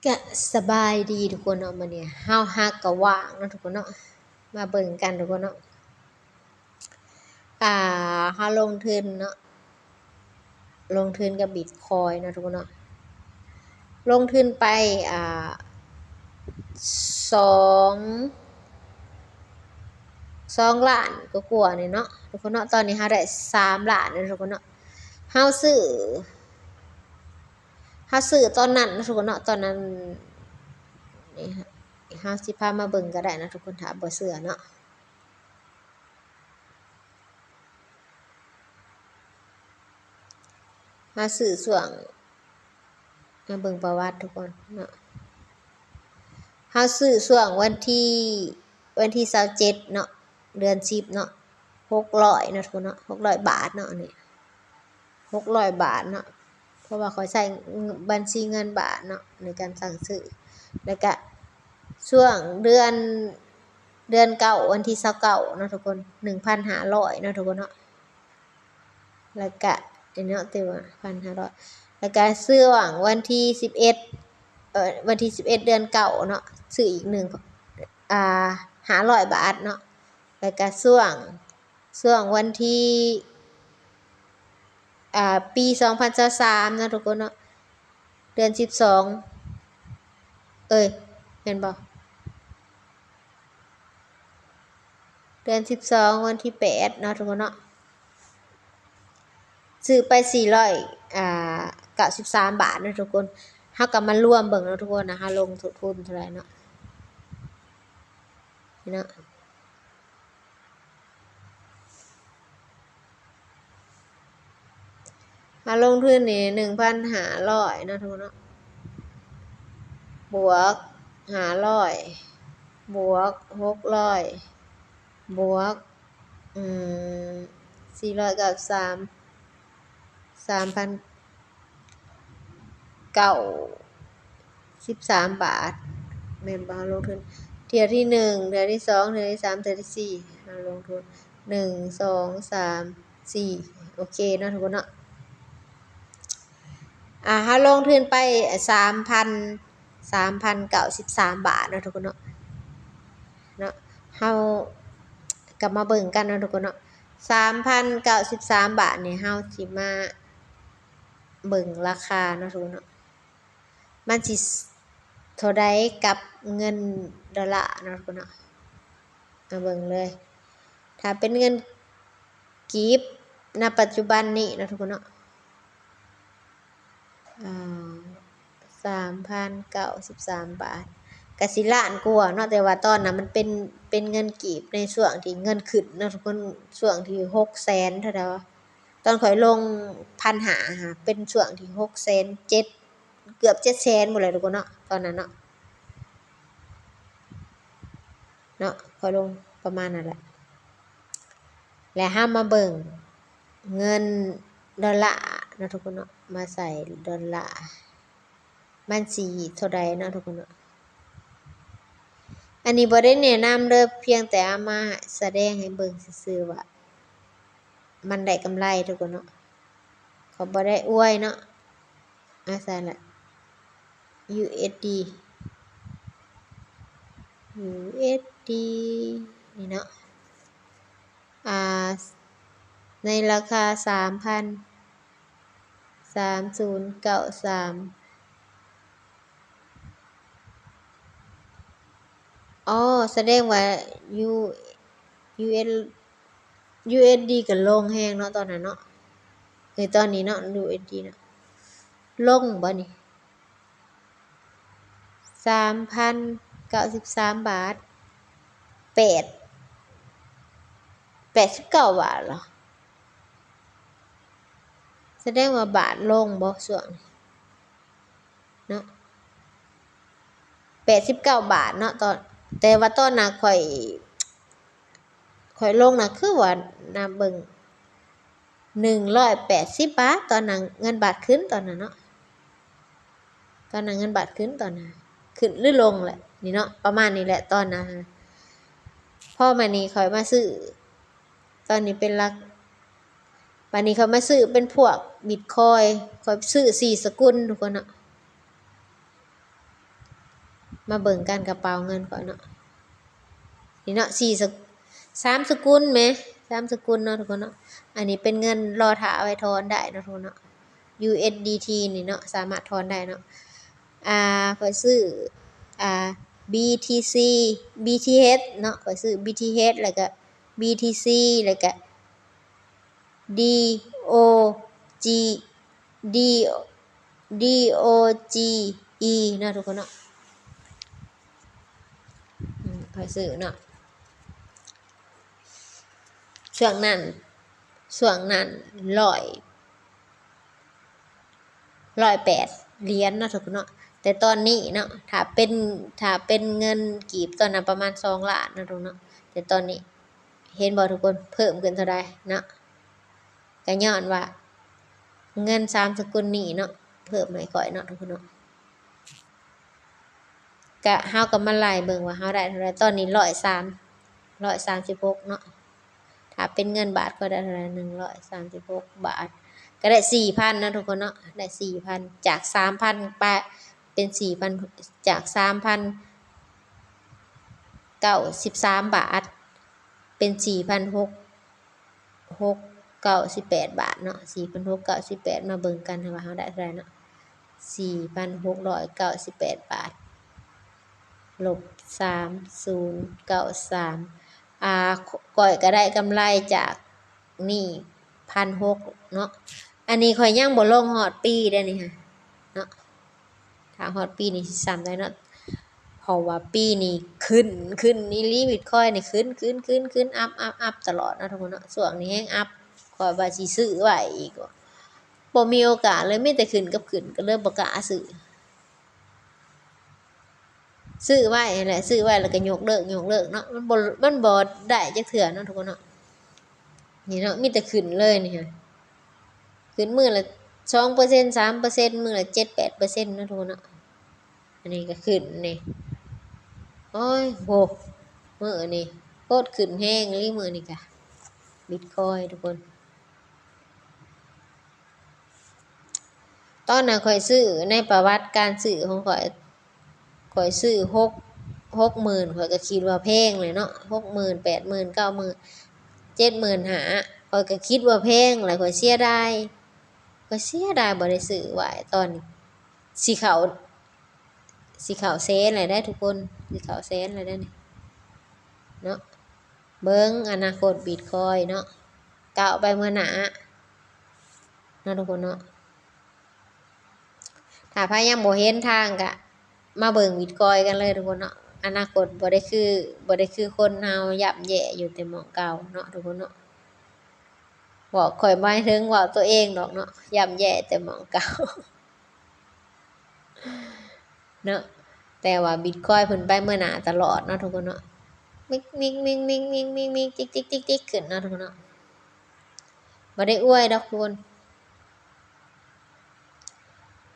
ກະສະບາຍດີທຸກຄົນເນາະ, ມື້ນີ້ເຮົາຫາກະຫວ່າງເນາະທຸກຄົນເນາະ, ມາເບິ່ງກັນທຸກຄົນເນາະ. ອ່າ ເຮົາລົງທຶນເນາະ, ລົງທຶນກັບບິດຄອຍເນາະທຸກຄົນເນາະ, ລົງທຶນໄປ ອ່າ ສອງ ສອງລ້ານກວ່າໆນີ້ເນາະທຸກຄົນເນາະ. ຕອນນີ້ເຮົາໄດ້ສາມລ້ານແລ້ວທຸກຄົນເນາະ. ເຮົາຊື້ ເຮົາຊື້ຕອນນັ້ນເນາະທຸກຄົນເນາະ, ຕອນນັ້ນ ນີ້ ເຮົາຊິພາມາເບິ່ງກໍໄດ້ເນາະທຸກຄົນ ຖ້າບໍ່ເຊື່ອເນາະ. ເຮົາຊື້ຊ່ວງ ມາເບິ່ງປະຫວັດທຸກຄົນເນາະ, ເຮົາຊື້ຊ່ວງວັນທີ ວັນທີຊາວເຈັດເນາະ ເດືອນສິບເນາະ, ຫົກຮ້ອຍເນາະທຸກຄົນເນາະ, ຫົກຮ້ອຍບາດເນາະ ອັນນີ້ ຫົກຮ້ອຍບາດເນາະ, ເພາະວ່າຂ້ອຍໃຊ້ບັນຊີເງິນບາດເນາະ ໃນການສັ່ງຊື້. ແລ້ວກະຊ່ວງເດືອນ ເດືອນເກົ້າ ວັນທີຊາວເກົ້າເນາະທຸກຄົນ ໜຶ່ງພັນຫ້າຮ້ອຍເນາະທຸກຄົນເນາະ. ແລ້ວກະ ເນາະ ແຕ່ວ່າພັນຫ້າຮ້ອຍ, ແລ້ວກະຊ່ວງວັນທີສິບເອັດ ເອີ ວັນທີສິບເອັດ ເດືອນເກົ້າເນາະ ຊື້ອີກໜຶ່ງ ອ່າ ຫ້າຮ້ອຍບາດເນາະ. ແລ້ວກະຊ່ວງ ຊ່ວງວັນທີ ອ່າ ປີສອງພັນຊາວສາມເນາະທຸກຄົນເນາະ, ເດືອນສິບສອງ ເອີຍ ແມ່ນບໍ່? ເດືອນສິບສອງ ວັນທີແປດເນາະທຸກຄົນເນາະ, ຊື້ໄປສີ່ຮ້ອຍ ອ່າ ເກົ້າສິບສາມບາດເນາະທຸກຄົນ. ເຮົາກໍມາລວມເບິ່ງເນາະທຸກຄົນນະ, ເຮົາລົງທຶນເທົ່າໃດເນາະ ນີ້ເນາະ. ເຮົາລົງທຶນນີ້ໜຶ່ງພັນຫ້າຮ້ອຍເນາະທຸກຄົນເນາະ, ບວກຫ້າຮ້ອຍ ບວກຫົກຮ້ອຍ ບວກ ອືມ ສີ່ຮ້ອຍເກົ້າສິບສາມ ສາມພັນເກົ້າສິບສາມບາດ ແມ່ນບໍ່? ເຮົາລົງທຶນເທື່ອທີໜຶ່ງ ເທື່ອທີສອງ ເທື່ອທີສາມ ເທື່ອທີສີ່ ເຮົາລົງທຶນ ໜຶ່ງ ສອງ ສາມ ສີ່ ໂອເຄເນາະທຸກຄົນເນາະ. ອ່າ ເຮົາລົງທຶນໄປສາມພັນ ສາມພັນເກົ້າສິບສາມບາດເນາະທຸກຄົນເນາະ ເນາະ. ເຮົາກໍມາເບິ່ງກັນເນາະທຸກຄົນເນາະ, ສາມພັນເກົ້າສິບສາມບາດນີ້ ເຮົາຊິມາເບິ່ງລາຄາເນາະທຸກຄົນເນາະ. ມັນຊິເທົ່າໃດກັບເງິນໂດລາເນາະທຸກຄົນເນາະ. ມາເບິ່ງເລີຍ ຖ້າເປັນເງິນກີບ ນະປັດຈຸບັນນີ້ເນາະທຸກຄົນເນາະ ເອີ ສາມພັນເກົ້າສິບສາມບາດ ກະຊິລ້ານກວ່າເນາະ, ແຕ່ວ່າຕອນນັ້ນມັນເປັນ ເປັນເງິນກີບໃນຊ່ວງທີ່ເງິນຂຶ້ນເນາະທຸກຄົນ, ຊ່ວງທີ່ຫົກແສນເທົ່າໃດວະ? ຕອນຂ້ອຍລົງພັນຫ້າ ເປັນຊ່ວງທີ່ຫົກແສນເຈັດ ເກືອບເຈັດແສນພຸ້ນແຫຼະທຸກຄົນເນາະ ຕອນນັ້ນເນາະ ເນາະ ຂ້ອຍລົງປະມານນັ້ນແຫຼະ. ແລະເຮົາມາເບິ່ງເງິນໂດລາເນາະທຸກຄົນເນາະ, ມາໃສ່ໂດລາ ມັນຊິເທົ່າໃດເນາະທຸກຄົນເນາະ. ອັນນີ້ບໍ່ໄດ້ແນະນຳເດີ, ພຽງແຕ່ເອົາມາສະແດງໃຫ້ເບິ່ງຊື່ໆວ່າ ມັນໄດ້ກຳໄລທຸກຄົນເນາະ, ເຂົາບໍ່ໄດ້ອວຍເນາະ. ອາ ໃສ່ລະ ຢູເອັສດີ ຢູເອັສດີ ນີ້ເນາະ ອາ ໃນລາຄາສາມພັນ ສາມສູນເກົ້າສາມ. ອໍ ສະແດງວ່າ ຢູ ຢູເອັສ ຢູເອັສດີກໍລົງແຮງເນາະຕອນນັ້ນເນາະ. ເອີ ຕອນນີ້ເນາະ ຢູເອັສດີເນາະ ລົງບໍ່ນີ້? ສາມພັນເກົ້າສິບສາມບາດ ແປດ ແປດສິບເກົ້າບາດເນາະ. ສະແດງວ່າບາດລົງບໍ່ຊ່ວງນີ້ເນາະ, ແປດສິບເກົ້າບາດເນາະ ຕອນ ແຕ່ວ່າຕອນນັ້ນຂ້ອຍ ຂ້ອຍລົງນະ ຄືວ່ານັບເບິ່ງ ໜຶ່ງຮ້ອຍແປດສິບບາດ ຕອນນັ້ນເງິນບາດຂຶ້ນຕອນນັ້ນເນາະ, ຕອນນັ້ນເງິນບາດຂຶ້ນ ຕອນນັ້ນຂຶ້ນຫຼືລົງແຫຼະ ນີ້ເນາະ ປະມານນີ້ແຫຼະຕອນນັ້ນ. ພໍມານີ້ຂ້ອຍມາຊື້ ຕອນນີ້ເປັນຫຼັກ ບາດນີ້ຂ້ອຍມາຊື້ເປັນພວກບິດຄອຍ ຂ້ອຍຊື້ສີ່ສະກຸນທຸກຄົນເນາະ. ມາເບິ່ງກັນກະເປົາເງິນຂ້ອຍເນາະ ນີ້ເນາະ ສີ່ສະ ສາມສະກຸນແໝ ສາມສະກຸນເນາະທຸກຄົນເນາະ. ອັນນີ້ເປັນເງິນລໍຖ້າໄວ້ຖອນໄດ້ເນາະທຸກຄົນເນາະ ຢູເອັສດີທີນີ້ເນາະ ສາມາດຖອນໄດ້ເນາະ. ອ່າ ຂ້ອຍຊື້ ອ່າ ບີທີຊີ ບີທີເອັດເນາະ ຂ້ອຍຊື້ບີທີເອັດ ແລ້ວກະບີທີຊີ ແລ້ວກະ ດີໂອຈີ ດີ ດີໂອຈີອີເນາະທຸກຄົນເນາະ. ອືມ ຂ້ອຍຊື້ເນາະ ຊ່ວງນັ້ນ ຊ່ວງນັ້ນຮ້ອຍ ຮ້ອຍແປດຫຼຽນເນາະທຸກຄົນເນາະ. ແຕ່ຕອນນີ້ເນາະ ຖ້າເປັນ ຖ້າເປັນເງິນກີບຕອນນັ້ນປະມານສອງລ້ານເນາະທຸກຄົນເນາະ. ແຕ່ຕອນນີ້ເຫັນບໍ່ທຸກຄົນ ເພີ່ມຂຶ້ນເທົ່າໃດເນາະ. ກະຍ້ອນວ່າເງິນສາມສະກຸນນີ້ເນາະ ເພີ່ມໃຫ້ຂ້ອຍເນາະທຸກຄົນເນາະ. ກະ ເຮົາກະມາໄລ່ເບິ່ງວ່າເຮົາໄດ້ເທົ່າໃດ. ຕອນນີ້ຮ້ອຍສາມ ຮ້ອຍສາມສິບຫົກເນາະ. ຖ້າເປັນເງິນບາດກໍໄດ້ເທົ່າໃດ ໜຶ່ງຮ້ອຍສາມສິບຫົກບາດ ກະໄດ້ສີ່ພັນເນາະທຸກຄົນເນາະ. ໄດ້ສີ່ພັນ ຈາກສາມພັນປາຍ ເປັນສີ່ພັນ ຈາກສາມພັນເກົ້າສິບສາມບາດ ເປັນສີ່ພັນຫົກ ຫົກ ເກົ້າສິບແປດບາດເນາະ ສີ່ພັນຫົກເກົ້າສິບແປດ. ມາເບິ່ງກັນວ່າເຮົາໄດ້ເທົ່າໃດເນາະ ສີ່ພັນຫົກຮ້ອຍເກົ້າສິບແປດບາດ ລົບສາມສູນເກົ້າສາມ ອ່າ ຂ້ອຍກະໄດ້ກຳໄລຈາກນີ້ພັນຫົກເນາະ. ອັນນີ້ຂ້ອຍຍັງບໍ່ລົງຮອດປີເດ້ນີ້ຫະເນາະ. ຖ້າຮອດປີນີ້ຊິສ່ຳໃດເນາະ ເພາະວ່າປີນີ້ຂຶ້ນ ຂຶ້ນອີ່ຫຼີ ບິດຄອຍນີ້ຂຶ້ນ ຂຶ້ນ ຂຶ້ນ ຂຶ້ນ ອັບ ອັບ ອັບຕະຫຼອດເນາະທຸກຄົນເນາະ. ຊ່ວງນີ້ແຮງອັບ ຂ້ອຍວ່າຊິຊື້ໄວ້ອີກ ບໍ່ມີໂອກາດເລີຍ ມີແຕ່ຂຶ້ນກັບຂຶ້ນ ກະເລີຍບໍ່ກ້າຊື້. ຊື້ໄວ້ຫັ້ນແຫຼະ ຊື້ໄວ້ແລ້ວກະຍົກເລີກ ຍົກເລີກເນາະ ມັນບໍ່ ມັນບໍ່ໄດ້ຈັກເທື່ອເນາະທຸກຄົນເນາະ. ນີ້ເນາະ ມີແຕ່ຂຶ້ນເລີຍນີ້ຫະ ຂຶ້ນມື້ລະສອງເປີເຊັນ ສາມເປີເຊັນ ມື້ລະເຈັດແປດເປີເຊັນເນາະທຸກຄົນເນາະ. ອັນນີ້ກະຂຶ້ນນີ້ ໂອ້ຍ ໂຫ ມື້ນີ້ໂພດຂຶ້ນແຮງອີ່ຫຼີ ມື້ນີ້ກະ ບິດຄອຍທຸກຄົນ. ຕອນນັ້ນຂ້ອຍຊື້ ໃນປະຫວັດການຊື້ຂອງຂ້ອຍ ຂ້ອຍຊື້ຫົກ ຫົກໝື່ນ ຂ້ອຍກະຄິດວ່າແພງແຫຼະເນາະ ຫົກໝື່ນ ແປດໝື່ນ ເກົ້າໝື່ນ ເຈັດໝື່ນຫ້າ ຂ້ອຍກະຄິດວ່າແພງ ແລ້ວຂ້ອຍເສຍດາຍ ຂ້ອຍເສຍດາຍບໍ່ໄດ້ຊື້ໄວ້. ຕອນນີ້ຊິເຂົ້າ ຊິເຂົ້າແສນແລ້ວເດ້ທຸກຄົນ ຊິເຂົ້າແສນແລ້ວເດ້ນີ້ເນາະ. ເບິ່ງອະນາຄົດບິດຄອຍເນາະ ກ້າວໄປເມືອໜ້າເນາະທຸກຄົນເນາະ. ຖ້າໃຜຍັງບໍ່ເຫັນທາງກະມາເບິ່ງບິດຄອຍກັນເລີຍທຸກຄົນເນາະ. ອະນາຄົດບໍ່ໄດ້ຄື ບໍ່ໄດ້ຄືຄົນເຮົາຢ້ຳແຍ່ຢູ່ແຕ່ໝ່ອງເກົ່າເນາະທຸກຄົນເນາະ. ເວົ້າ ຂ້ອຍໝາຍເຖິງເວົ້າໂຕເອງດອກເນາະ ຢ້ຳແຍ່ແຕ່ໝ່ອງເກົ່າເນາະ. ແຕ່ວ່າບິດຄອຍເພິ່ນໄປເມືອໜ້າຕະຫຼອດເນາະທຸກຄົນເນາະ ມິກໆໆໆໆໆ ຕິກໆໆໆ ຂຶ້ນເນາະທຸກຄົນເນາະ. ບໍ່ໄດ້ອວຍດອກທຸກຄົນ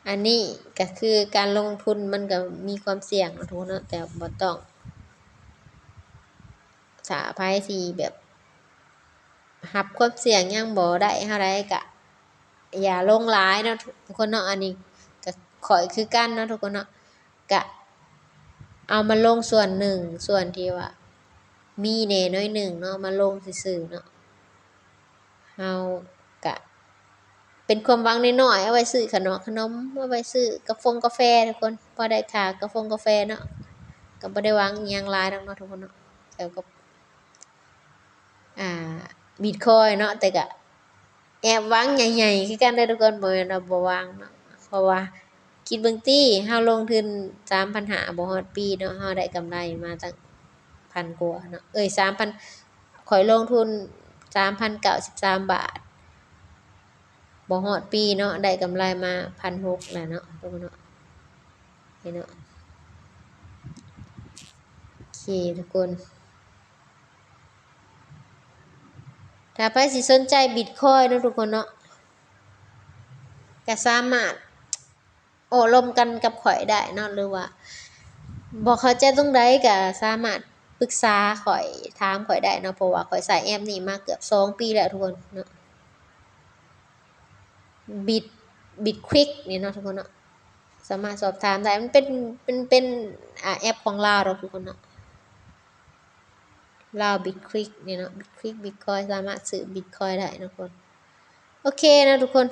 ອັນນີ້ກະຄືການລົງທຶນ ມັນກະມີຄວາມສ່ຽງເນາະທຸກຄົນເນາະ ແຕ່ບໍ່ຕ້ອງ ຖ້າໃຜທີ່ແບບຮັບຄວາມສ່ຽງຍັງບໍ່ໄດ້ເທົ່າໃດກະຢ່າລົງຫຼາຍເນາະທຸກຄົນເນາະ. ອັນນີ້ກະຂ້ອຍຄືກັນເນາະທຸກຄົນເນາະ ກະເອົາມາລົງສ່ວນໜຶ່ງ ສ່ວນທີ່ວ່າມີແດ່ໜ້ອຍໜຶ່ງເນາະ ມາລົງຊື່ໆເນາະ. ເຮົາກະເປັນຄວາມຫວັງນ້ອຍໆ ເອົາໄວ້ຊື້ຂະໜອມຂະໜົມ ເອົາໄວ້ຊື້ກາຟົງກາແຟທຸກຄົນ ພໍໄດ້ຄ່າກາຟົງກາແຟເນາະ ກະບໍ່ໄດ້ຫວັງອີ່ຫຍັງຫຼາຍດອກເນາະທຸກຄົນເນາະ. ແລ້ວກໍ ອ່າ ບິດຄອຍເນາະ ແຕ່ກະແອບຫວັງໃຫຍ່ໆຄືກັນເດີທຸກຄົນ ບໍ່ແມ່ນວ່າບໍ່ຫວັງເນາະ ເພາະວ່າ ຄິດເບິ່ງຕິ ເຮົາລົງທຶນສາມພັນຫ້າ ບໍ່ຮອດປີເນາະ ເຮົາໄດ້ກຳໄລມາຕັ້ງພັນກວ່າເນາະ ເອີຍ ສາມພັນ ຂ້ອຍລົງທຶນສາມພັນເກົ້າສິບສາມບາດ ບໍ່ຮອດປີເນາະ ໄດ້ກຳໄລມາພັນຫົກແລ້ວເນາະ ທຸກຄົນເນາະ ເຫັນເນາະ. ໂອເຄທຸກຄົນ ຖ້າໃຜຊິສົນໃຈບິດຄອຍເນາະທຸກຄົນເນາະ ກະສາມາດ ໂອ້ລົມກັນກັບຂ້ອຍໄດ້ເນາະ ຫຼືວ່າບໍ່ເຂົ້າໃຈຕົງໃດກະສາມາດປຶກສາຂ້ອຍ ຖາມຂ້ອຍໄດ້ເນາະ ເພາະວ່າຂ້ອຍໃຊ້ແອັບນີ້ມາເກືອບສອງປີແລ້ວທຸກຄົນເນາະ. ບິດ ບິດຄວິກນີ້ເນາະທຸກຄົນເນາະ ສາມາດສອບຖາມໄດ້ ມັນເປັນ ມັນເປັນ ອ່າ ແອັບຂອງລາວດອກທຸກຄົນເນາະ ລາວບິດຄວິກນີ້ເນາະ ບິດຄວິກ ບິດຄອຍ ສາມາດຊື້ບິດຄອຍໄດ້ເນາະທຸກຄົນ. ໂອເຄເນາະທຸກຄົນ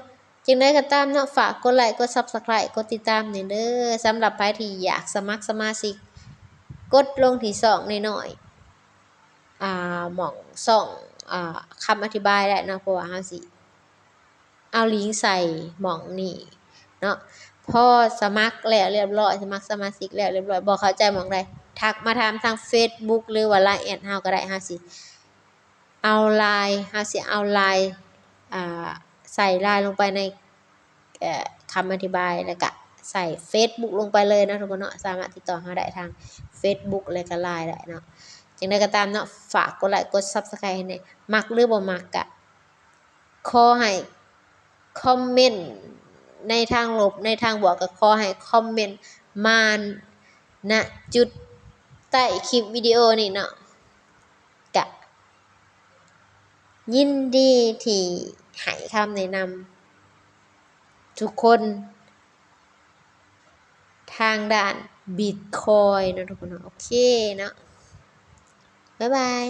ຈັ່ງໃດກໍຕາມເນາະ ຝາກກົດໄລ ກົດ Subscribe ກົດຕິດຕາມແດ່ເດີ. ສຳລັບໃຜທີ່ຢາກສະໝັກສະມາຊິກ ກົດລົງທີ່ຊ່ອງນ້ອຍໆ ອ່າ ໝ່ອງຊ່ອງ ອ່າ ຄຳອະທິບາຍໄດ້ເນາະ ເພາະວ່າເຮົາຊິ ເອົາລິງໃສ່ໝ່ອງນີ້ເນາະ. ພໍສະໝັກແລ້ວລຽບລ້ອຍ ສະໝັກສະມາຊິກແລ້ວລຽບລ້ອຍ ບໍ່ເຂົ້າໃຈໝ່ອງໃດ ທັກມາຖາມທາງ Facebook ຫຼືວ່າ LINE ແອັດເຮົາກໍໄດ້. ເຮົາຊິເອົາ LINE ເຮົາຊິເອົາ LINE ອ່າ ໃສ່ LINE ລົງໄປໃນ ເອີ ຄຳອະທິບາຍ ແລ້ວກະໃສ່ Facebook ລົງໄປເລີຍເນາະທຸກຄົນເນາະ. ສາມາດຕິດຕໍ່ເຮົາໄດ້ທາງ Facebook ແລ້ວກະ LINE ໄດ້ເນາະ. ຈັ່ງໃດກໍຕາມເນາະ ຝາກກົດໄລ ກົດ Subscribe ໃຫ້ແດ່. ມັກ ຫຼື ບໍ່ມັກ ກະ ຂໍໃຫ້ຄອມເມັນໃນທາງລົບ ໃນທາງບວກ ກໍຂໍໃຫ້ຄອມເມັນມານະຈຸດໃຕ້ຄລິບວິດີໂອນີ້ເນາະ. ກະຍິນດີທີ່ໃຫ້ຄຳແນະນຳທຸກຄົນທາງດ້ານ Bitcoin ເນາະທຸກຄົນເນາະ. ໂອເຄເນາະ ບາຍບາຍ.